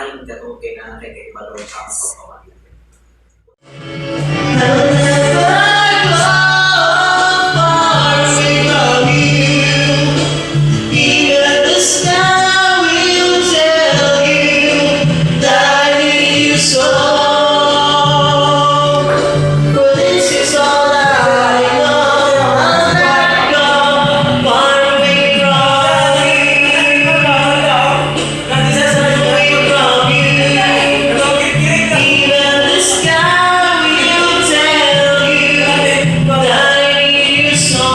Maayo ka tungod kay naa kay kahibalo sa akong pagpamati. I'll never go far away from you. Even the sky will tell you that I need you so. But this is all I know. I'll never go far away from you. Away from you. Even the sky will tell you that I need you so.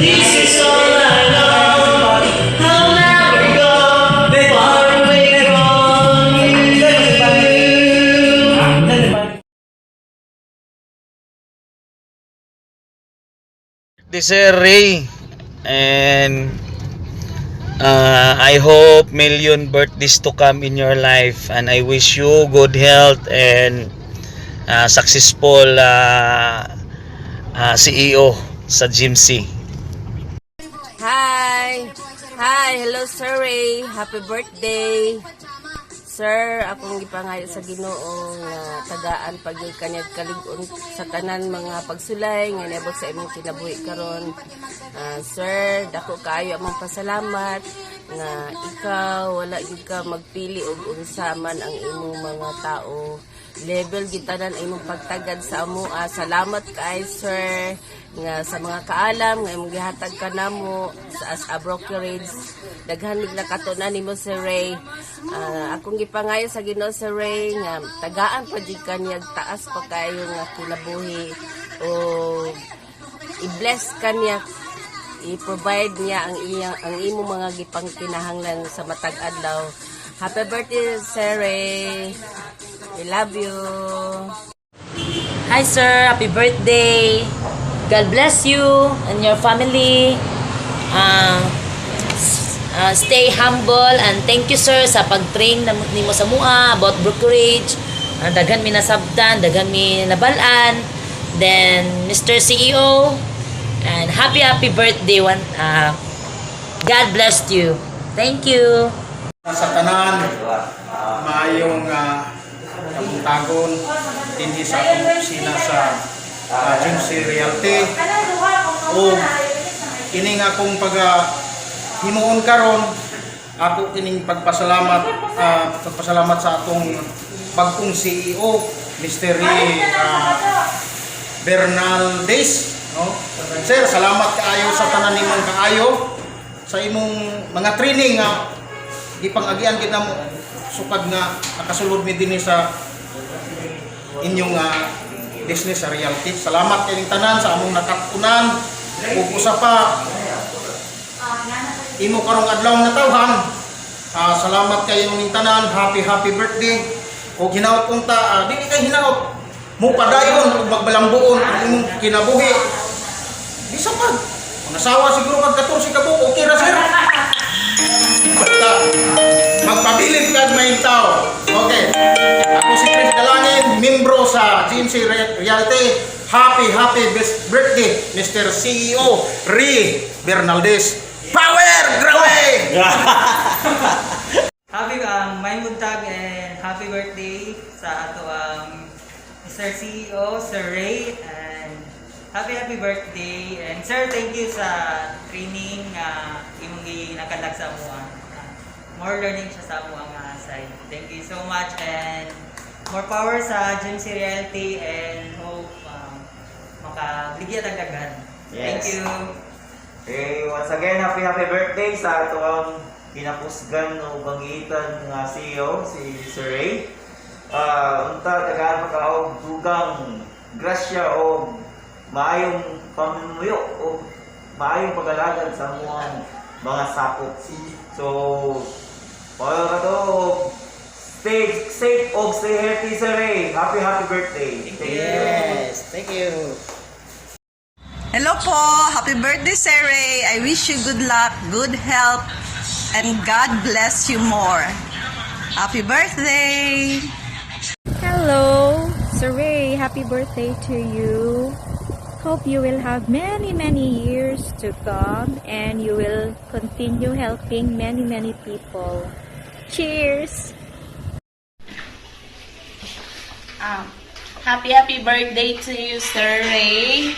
This is all I know. I'll never go far away from you. This is Ray and I hope million birthdays to come in your life and I wish you good health and successful CEO sa GMC. Hi! Hi! Hello, Sir Ray! Happy birthday! Sir, akong gipangayo sa Ginoo nga tagaan pagyud kanyag kalig-on sa tanan mga pagsulay nga niabot sa imong kinabuhi karon. Sir, dako kaayo among pasalamat nga ikaw wala gyud ka magpili og unsa man ang imong mga tao. Level gid tanan ang imong pagtagad sa amoa. Salamat kay, sir, nga sa mga kaalam nga imong gihatag kanamo sa as a brokerage. Daghan mig nakatunan nimo, Sir Ray. Akong gipangayo sa Ginoo, Sir Ray, nga tagaan pa jud kanyag taas pa kayo nga kinabuhi o i-bless kaniya, i-provide niya ang imong mga gipangkinahanglan sa matag adlaw. Happy birthday, Sir Ray. We love you. Hi, sir, happy birthday. God bless you and your family. Stay humble and thank you, sir, sa pag-train na nimo sa amoa about brokerage. Daghan mi nasabtan, daghan mi nabal-an. Then Mr. CEO and happy happy birthday one, God bless you. Thank you. Sa tanan, maayong kabuntagon dinhi sa akong opisina sa GMC Realty. O kining akong pag himuon karon, ako kining pagpasalamat sa atong bagong CEO, Mr. Ray Bernaldez, no? Sir, salamat kaayo sa tanan nimong kaayo sa imong mga training nga gipang-agian gid namo sukad nga nakasulod mi dinhi sa inyong business sa realty. Salamat kay tanan sa among nakatunan ug usa pa, imo karong adlaw nga tawhan. Salamat kayo ning tanan. Happy happy birthday. Ug hinaot unta dili kay hinaot mo padayon ug magbalambuon ang imong kinabuhi. Bisa pa pangasawa siguro kag 14 ka buok, okay ra, sir. Basta magpabilin kag may tao. Okay. Ako si Chris Dalangin, membro sa GMC Realty. Happy, happy best birthday, Mr. CEO Ray Bernaldez. Power! Grabe! Happy maayong buntag and happy birthday sa ato ang Mr. CEO, Sir Ray, and happy happy birthday and sir, thank you sa training nga imong ginakalag sa amoa. More learning siya sa amoa nga side. Thank you so much and more power sa GMC Realty and hope makabaligya tag daghan. Thank you. Okay, once again, happy happy birthday sa ato ang kinapusgan o banggitan nga CEO, si Sir Ray. Unta tagaan pa ka og dugang grasya o maayong pamumuyo o maayong pag-alagad sa among mga sakop. So, para ka to, stay safe og stay healthy, Sir Ray. Happy happy birthday. Thank you. Yes, thank you. Hello po! Happy birthday, Sir Ray! I wish you good luck, good health, and God bless you more. Happy birthday! Hello, Sir Ray. Happy birthday to you. Hope you will have many, many years to come and you will continue helping many, many people. Cheers! Happy happy birthday to you, Sir Ray.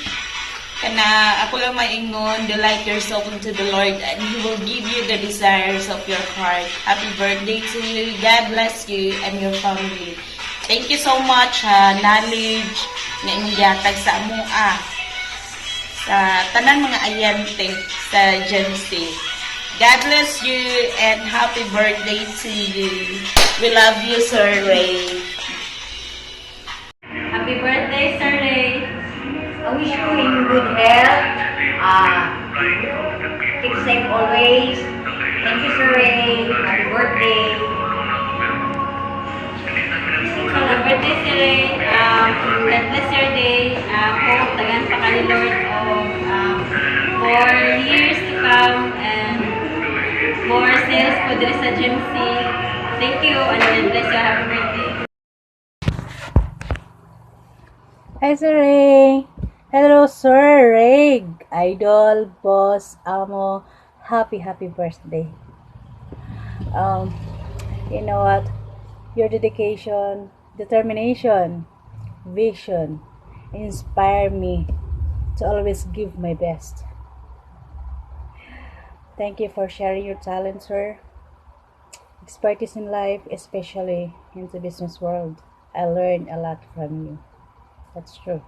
Kana ako lang maingon, delight yourself into the Lord and He will give you the desires of your heart. Happy birthday to you. God bless you and your family. Thank you so much ha, knowledge nga imong gihatag sa amoa, sa tanan mga ahente sa GMC. God bless you and happy birthday to you. We love you, Sir Ray. Happy birthday, Sir Ray. I wish you in good health. Keep safe always. Thank you, Sir Ray. Happy birthday. Happy birthday, Sir Ray. God bless your day. Hope tagaan pa ka ni Lord of more years to come and more sales po diri sa GMC. Thank you and God bless you. Happy birthday. Hi, Sir Ray. Hello, Sir Ray. Idol, boss, amo. Happy, happy birthday. You know what? Your dedication, determination, vision inspire me to always give my best. Thank you for sharing your talent, sir. Expertise in life, especially in the business world. I learned a lot from you. That's true.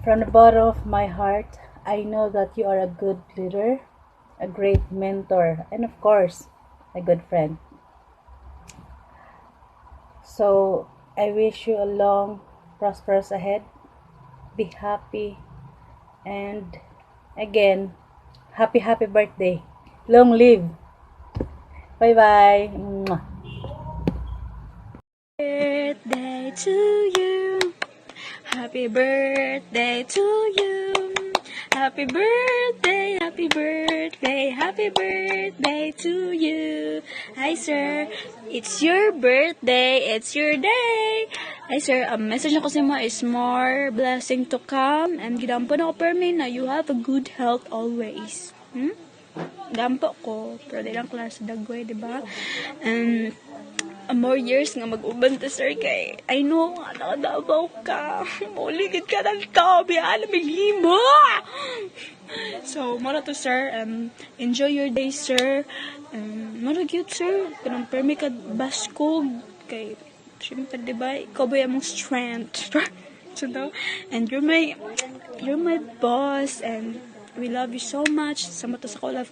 From the bottom of my heart, I know that you are a good leader, a great mentor, and of course, a good friend. So, I wish you a long, prosperous ahead. Be happy. And again, happy, happy birthday. Long live. Bye bye. Birthday to you. Happy birthday to you. Happy birthday, happy birthday, happy birthday to you. Hi, sir. It's your birthday. It's your day. Hi, sir. Ang message nako sa imo is more blessing to come. And gidampo nako permi na you have a good health always. Dampo ko. Pero di lang klaro sa dagway, di ba? And more years nga mag-uban ta, sir, kay I know nga nakadabaw ka. Muligid ka ng tabi, alam himo. So, mao to, sir. Enjoy your day, sir. Mao cute, sir. Kanang permi ka baskog kay syempre, di ba, ikaw ba yung strength? So, no? And you're my boss and we love you so much. Sa mata sa ko, love,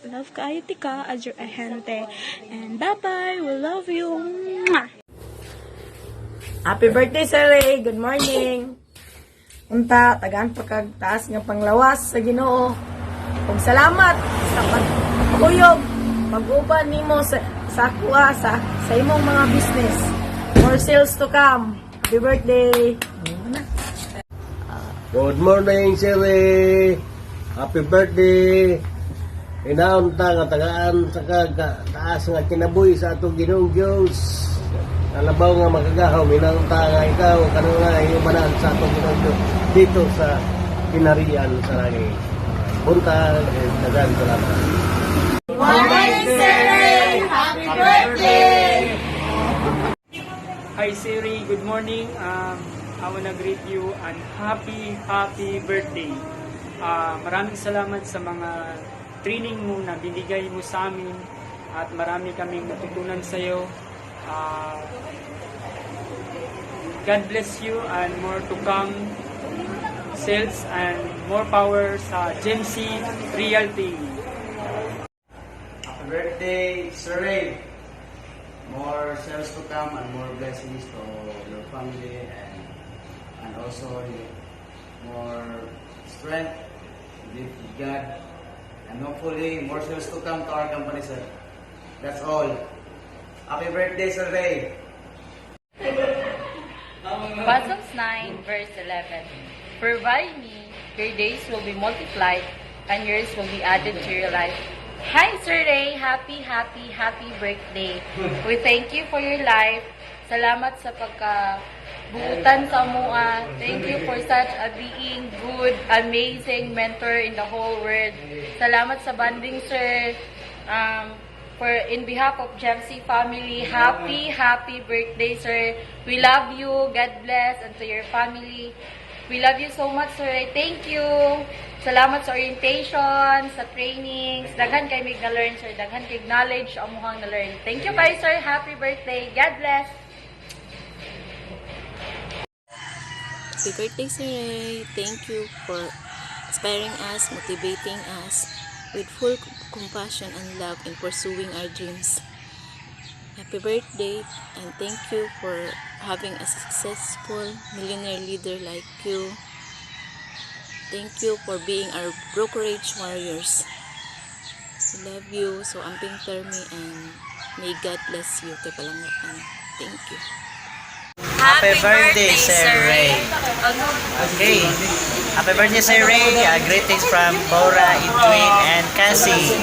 love kaayo tika as your ahente. And bye-bye. We love you. Mwah! Happy birthday, Sir Ray. Good morning. Unta, tagaan pa kag taas nga panglawas sa Ginoo. Ug salamat sa pagkuyog, pag-uban nimo sa akoa sa imong mga business. More sales to come. Happy birthday. Good morning, Sir Ray. Happy birthday. Hinaon ta nga tagaan sa kag taas nga kinabuhi sa atong Ginoong Dios. Alabang nga makagahom, hinaon ta nga ikaw kanunay ubanan sa atong Ginoong Dios dito sa kinarian sa langit. Buntag, daghang salamat. Morning, Sir Ray! Happy birthday! Hi, Sir Ray, good morning. I wanna greet you and happy, happy birthday. Maraming salamat sa mga training mo na binigay mo sa amin at marami kaming natutunan sa iyo. God bless you and more to come sales and more power sa GMC Realty. Happy birthday, Sir Ray. More sales to come and more blessings to your family and also more strength with God and hopefully more sales to come to our company, sir. That's all. Happy birthday, Sir Ray. Psalms 9, verse 11. For by me, your days will be multiplied, and years will be added to your life. Hi, Sir Ray! Happy, happy, happy birthday. We thank you for your life. Salamat sa pagka Buutan sa amoa. Thank you for such a being good, amazing mentor in the whole world. Salamat sa bonding, sir. For in behalf of Gemc family, happy, happy birthday, sir. We love you. God bless and to your family. We love you so much, sir. Thank you. Salamat sa orientation, sa trainings. Daghan kay mig na-learn, sir. Daghan kay knowledge amuhang na-learn. Thank you kay sir. Happy birthday. God bless. Happy birthday, Sir Ray. Thank you for inspiring us, motivating us with full compassion and love in pursuing our dreams. Happy birthday and thank you for having a successful millionaire leader like you. Thank you for being our brokerage warriors. We love you. So, amping permi and may God bless you. Kay palanggaan. Thank you. Happy birthday, Sir Ray. Okay. Happy birthday, Sir Ray. Greetings from Bora, Edwin, and Cassie.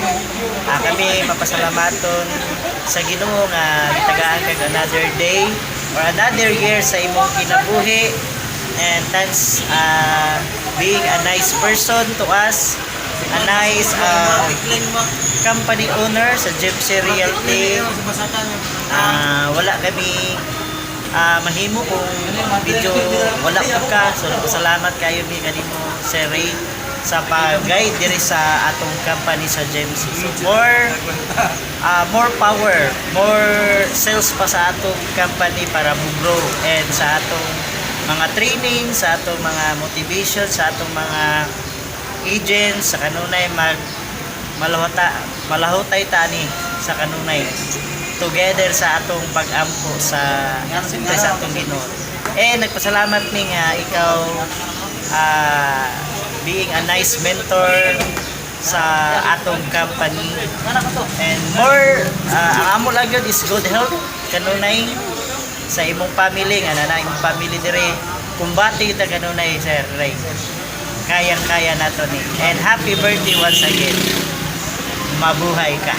Kami mapasalamaton sa Ginoo nga gitagaan kag another day or another year sa imong kinabuhi. And thanks being a nice person to us, a nice company owner sa Gypsy Realty. Wala kami mahimo kung medyo wala po ka. So nagpasalamat kayo mi kanimo, Sir Ray, sa pag-guide diri sa atong company sa GMC. So more power, more sales pa sa atong company para mo-grow and sa atong mga training, sa atong mga motivation, sa atong mga agents sa kanunay mag malahota malahutay tani sa kanunay together sa atong pag-ampo sa siyempre sa atong Ginoo. Eh nagpasalamat mi nga ikaw being a nice mentor sa atong company and more ang amo lang yun is good health kanunay sa imong family nga na imong family dire kumbati ta kanunay, Sir Ray, kayang kaya nato ni. And happy birthday once again, mabuhay ka.